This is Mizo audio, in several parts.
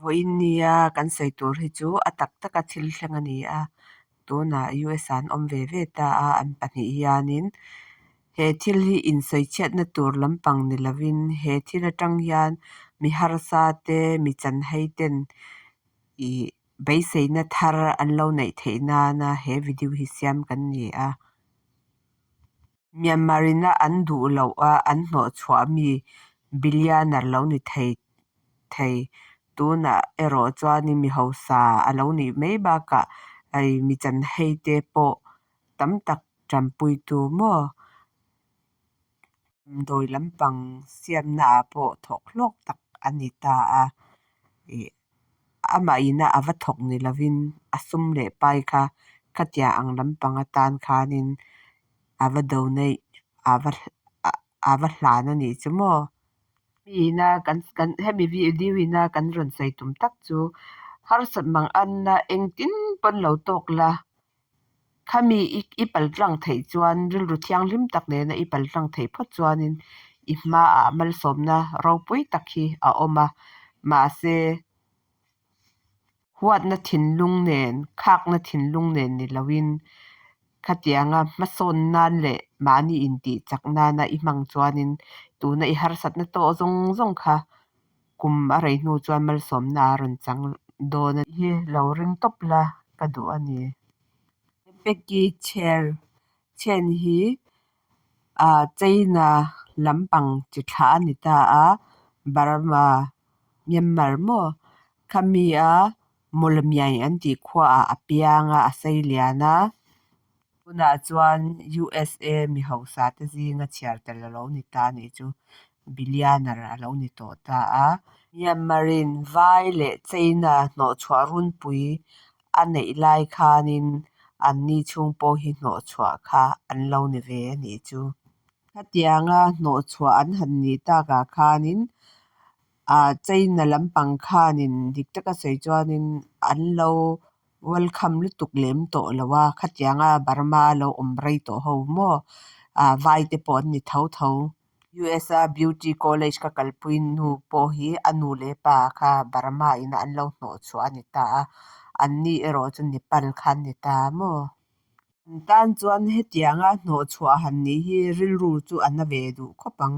Vawiin nia kan sawi tur hi chu a tak taka thil thleng a ni a, tunah US ah an awm ve ve ta a, an pahnih hianin he thil hi insawichhiatna tur lampang ni lovin he thil atang hian mi harsa te mi chanhai ten ih beiseina thar an lo neih theih nana he video hi siam kan ni a. Myanmar ina an duh loh a an hnawhchhuah mi billionaire lo ni thei thei tunah erawh chuanin mi hausa a lo nih mai bakah hei mi chanhei te pawh tam tak tanpuitu maw damdawi lampang siamna ah pawh thawk hlawk tak a ni ta a ih amah ina a va thawk ni lovin a sum leh pai kha khatiang ang lampang atan khanin a va donate a va a va hlan a nih chu maw. Mi ina kan kan hemi video ina kan rawn sawi tum tak chu harsat mang anna engtin pawn lo tawk la khami i i paltlang theih chuan rilru thianghlim tak nena i paltlang theih phawt chuanin i hmaah malsawmna ropui tak hi a awm a mahse huatna thinlung nen khakna thinlung nen ni loin khatianga hmasawn nan leh mahni intih chak nana i hmang chuanin tuna i harsatna tawh zawng zawng kha kum a rei hnu chuan malsawmna a rawn chang dawn a hi lo ring tawp la ka duh a ni. Peki chher chhen hi ah China lampang chi thlah a ni ta a Burma Myanmar maw khami a Mawlmiai an tih khuaah a piang a a sei lian a tunah chuan USA mi hausa te zinga chhiar tel a lo ni ta a nih chu billionaire a lo ni tawh ta a. Myanmar in vai leh China hnawhchhuah runpui a neih lai khanin anni chhung pawh hi hnawhchhuah kha an lo ni ve a nih chu. Khatianga hnawhchhuah an han nih takah khanin ah China lampang khanin dik taka sawi chuanin an lo welcome lutuk lem tawh lo a khatianga Burma lo awm rei tawh ho maw ah vai te pawh an ni tho tho. USA Beauty College ka kalpui nu pawh hi a nu leh pa kha Burma ina an lo hnawhchhuah a ni ta a anni erawh chu Nepal kha an ni ta maw. An tan chuan hetianga hnawhchhuah han nih hi rilru chu a na ve duh khawp ang.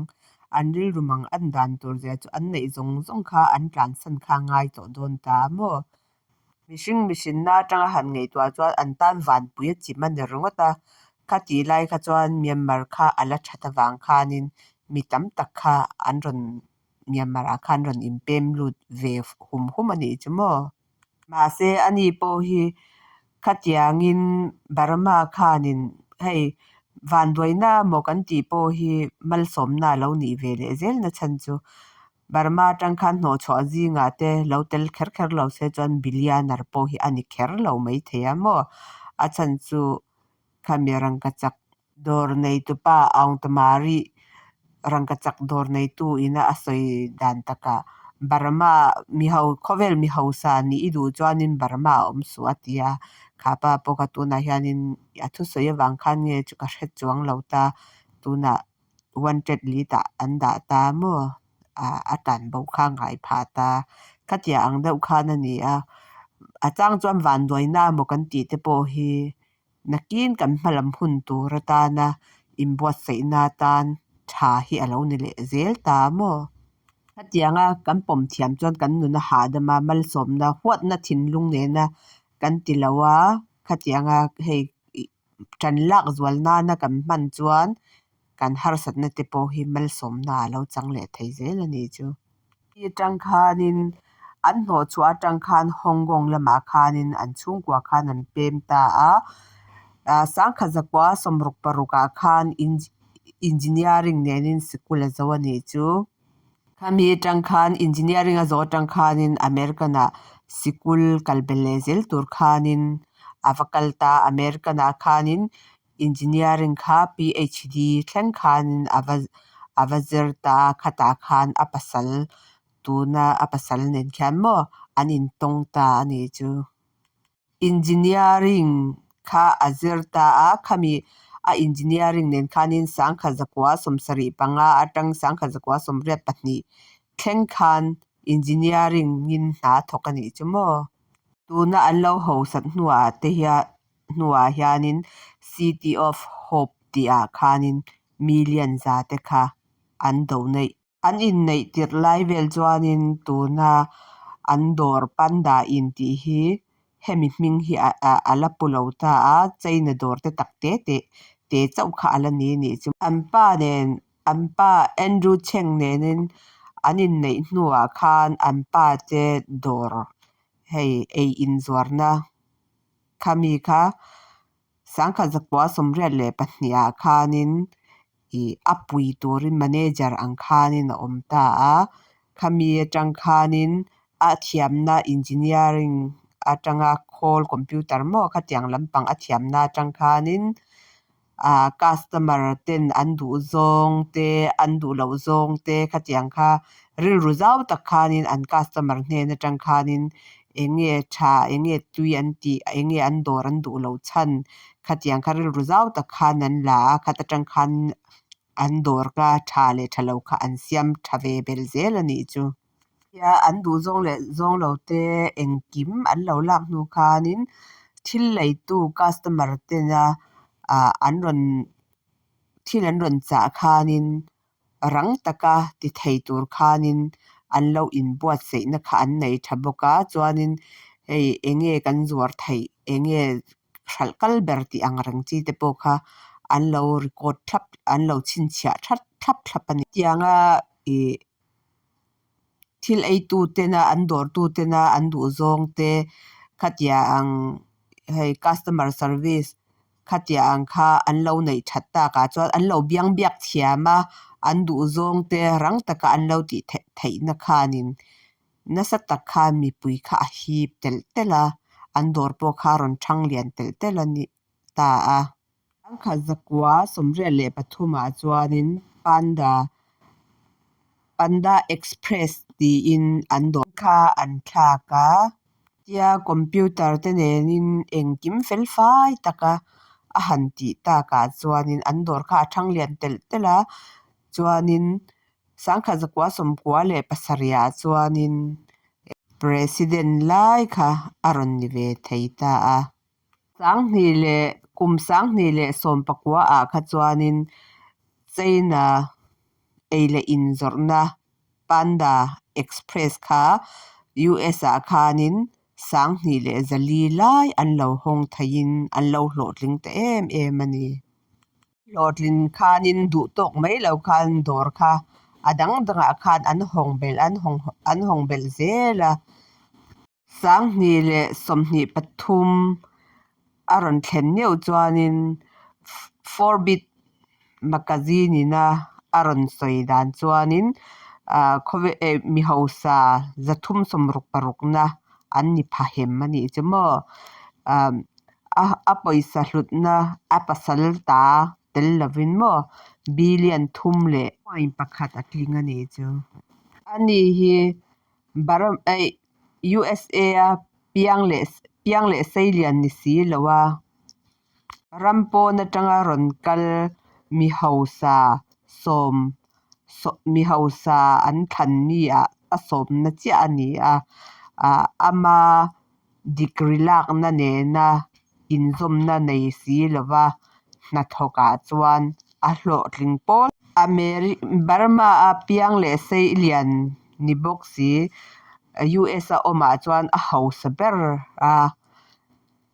An rilru mang an dan tur zia chu an neih zawng zawng kha an tlansan kha a ngai tawh dawn ta maw. Mihring mihrinna atanga han ngaihtuah chuan an tan vanpui a chim a ni ringawt a, khatih lai kha chuan Myanmar kha a la that avang khanin mi tam tak kha an rawn Myanmar ah khan rawn inpem lut ve hum hum a nih chu maw. Mahse ani pawh hi khatiangin Burma khanin hei vanduaina maw kan tih pawh hi malsawmna a lo nih ve leh zel na chhan chu Burma atang khan hnawhchhuah zingah te lo tel kher kher lo se chuan billionaire pawh hi a ni kher lo maithei a maw a chhan chu khami rangkachak dawr neitupa Aungtamari rangkachak dawr neitu ina a sawi dan takah Burma miho khawvel mi hausa nih i duh chuanin Burma a awm suh a ti a kha pa pawh kha tunah hianin a thusawi avang khan nge chu ka hre chuang lo ta tunah wanted list ah an dah ta maw ah a tan bo kha a ngai phah ta khatiang ang deuh khan a ni a a chang chuan vanduaina emaw kan tih te pawh hi nakin kan hma lam hun tur atana inbuatsaihna atan tha hi a lo ni leh zel ta maw. Khatianga kan pawm thiam chuan kan nun a hahdam a malsawmna huatna thinlung nena kan ti lo a khatianga hei Ṭan lak zual nana kan hman chuan kan harsatna te pawh hi malsawmna a lo chang leh thei zel a nih chu. Hi atang khanin an hnawhchhuah atang khan Hong Kong lamah khanin an chhungkua khan an pem ta a, sangkhat zakua sawmruk parukah khan engineering nenin sikul a zo a nih chu. Khami atang khan engineering a zawh atang khanin American ah sikul kal belh leh zel tur khanin a va kal ta a American ah khanin engineering kha PhD thleng khanin a va a va zir ta a khatah khan a pasal tuna a pasal nen khian maw an intawng ta a nih chu. Engineering kha a zir ta a, khami a engineering nen khanin sangkhat zakua sawmsarih panga atang sangkhat zakua sawmriat pahnih thleng khan. Engineering in hna a thawk a nih chu maw. Tuna an lo hausat hnuah te hian hnuah hianin City of Hope tih ah khanin million za te kha an donate. An inneih tirh lai vel chuanin tuna an dawr Panda in tih hi hemi hming hi a la pu lo ta a, China dawr te tak te te te chauh kha a la ni nih chu. An pa nen an pa Andrew Cheng nenin an inneih hnuah khan an pa te dawr hei ei inzuarna khami kha Sangkhat zakua 82 ah khanin ih a pui turin manager ang khanin a awm ta a, khami atang khanin a thiamna engineering atanga khawl computer maw khatiang lampang a thiamna atang khanin ah customer ten an duh zawng te an duh loh zawng te khatiang kha rilru zau tak khanin an customer hnen atang khanin eng nge tha eng nge tui an tih eng nge an dawr an duh loh chhan khatiang kha rilru zau tak khan an la a khat atang khan an dawr kha tha leh tha lo kha an siam tha ve bel zel a nih chu. Tia an duh zawng leh zawng lo te engkim an lo lak hnu khanin thil leitu customer tena ah an rawn thil an rawn chah khanin rang taka ti thei tur khanin an lo inbuatsaihna kha an nei tha bawk a chuanin hei eng nge kan zuar theih eng nge hralh kal ber tih ang reng chi te pawh kha an lo record thlap an lo chhinchhiah that thlap thlap a ni. Tianga ih thil eitu tena an dawrtu tena an duh zawng te khatia ang hei customer service khatia ang kha an lo neih that takah chuan an lo biang biak thiam a an duh zawng te rang taka an lo tih theih theihna khanin nasa tak khan mipui kha a hip telh telh a an dawr pawh kha a rawn thang lian telh telh a ni ta a. Sangkhat zakua 83 ah chuanin Panda Panda Express tiin an dawr kha an thlak a. Tia computer te nenin engkim fel fai taka a han tih takah chuanin an dawr kha a thang lian telh telh a chuanin Sangkhat zakua 97 ah chuanin President lai kha a rawn ni ve thei ta a. Sanghnih leh kum 2019 ah kha chuanin China ei leh in zawrhna Panda Express kha US ah khanin 2400 lai an lo hawng theiin an lo hlawhtling ta em em a ni. Hlawhtlin khanin duh tawk mai lo khan dawr kha a dang dangah khan an hawng belh an hawng an hawng belh zel a. 2023 a rawn thlen meuh chuanin Forbes magazine ina a rawn sawi dan chuanin mi hausa 366na an ni pha hem a nih chu maw. A pawisa hlutna a pasal ta tel lovin maw billion thum leh point pakhat a tling a nih chu. Ani hi USA a piang leh piang leh seilian ni si lo a, ram pawn atanga rawn kal mi hausa sawm mi hausa an thlan mi ah a sawmna chiah a ni a, ama degree lakna nena inzawmna nei si lova hnathawkah chuan a hlawhtling pawl. Burma a piang leh seilian ni bawk si, US a awmah chuan a hausa ber a,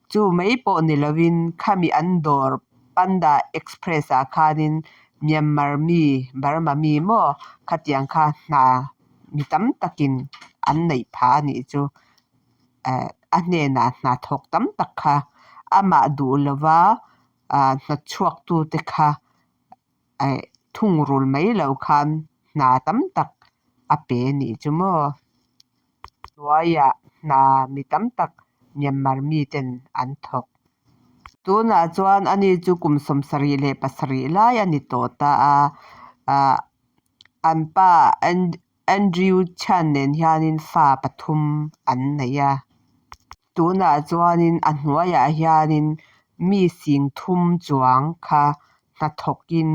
chu mai pawh ni lovin khami an dawr Panda Express ah khanin Myanmar mi, Burma mi maw khatiang kha hna mi tam takin an neih phah a nih chu. A hnenah hna thawk tam tak kha amah duh lova hnawtchhuaktute kha thungrul mai lo khan hna tam tak a pe a nih chu maw. Hnuaiah hna mi tam tak Myanmar miten an thawk. Tunah chuan ani chu kum 77 lai a ni tawh ta a, an pa Andrew Chan nen hianin fa pathum an nei a. Tunah chuanin a hnuaiah hianin mi 3000 chuang kha hnathawkin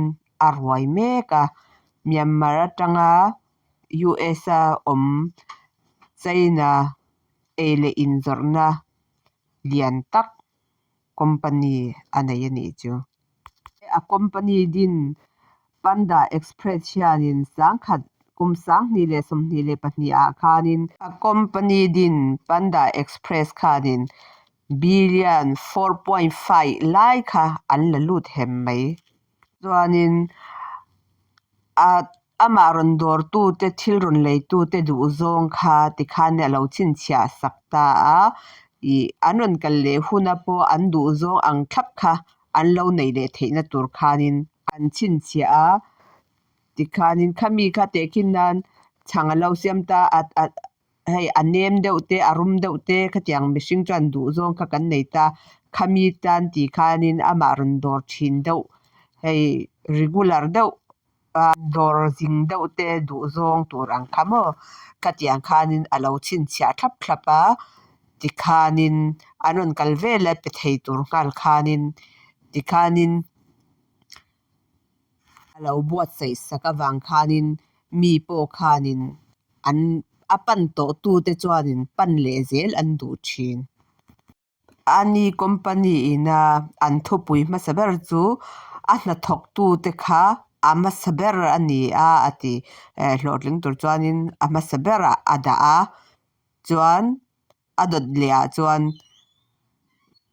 a ruai mek a. Myanmar atanga US a awm. China ei leh in zawrhna lian tak company a nei a nih chu. A company din Panda Express hianin sangkhat kum 2022 ah khanin a company din Panda Express khanin billion 4.5 lai kha an la lut hem mai. Chuanin a amah rawn dawrtute thil rawn leitute duhzawng kha tikhan a lo chhinchhiah sak ta a, ih an rawn kal leh huna pawh an duhzawng ang thlap kha an lo neih leh theihna tur khanin an chhinchhiah a, tikhanin khami kha tehkhin nan chhang a lo siam ta a a hei a nem deuh te a rum deuh te khatiang mihring chuan duhzawng kha kan nei ta, khami tan tih khanin amah rawn dawr thin deuh hei regular deuh a dawr zing deuh te duhzawng tur ang kha maw khatiang khanin a lo chhinchhiah thlap thlap a tikhanin an rawn kal vel a pe thei tur nghal khanin tikhanin a lo buatsaih sak avang khanin mi pawh khanin an a pan tawh tute chuanin pan leh zel an duh thin. Ani company ina an thupui hmasa ber chu a hnathawktute kha a hmasa ber a ni a a ti. Hlawhtling tur chuanin a hmasa berah a dah a, chuan a dawt leh ah chuan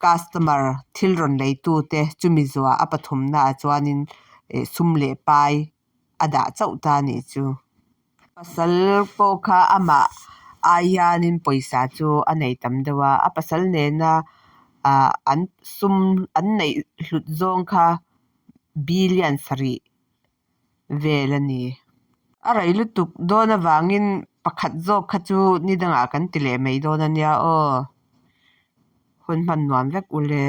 customer thil rawn leitute chumi zuah a pathumna ah chuanin sum leh pai a dah chauh ta a nih chu. Pasal pawh kha amah ai hianin pawisa chu a nei tam deuh a, a pasal nena ah an sum an neih hlut zawng kha billion sarih vel a ni. A rei lutuk dawn avangin pakhat zawk kha chu ni dangah kan ti leh mai dawn a nia aw. Hun hman nuam vek ule.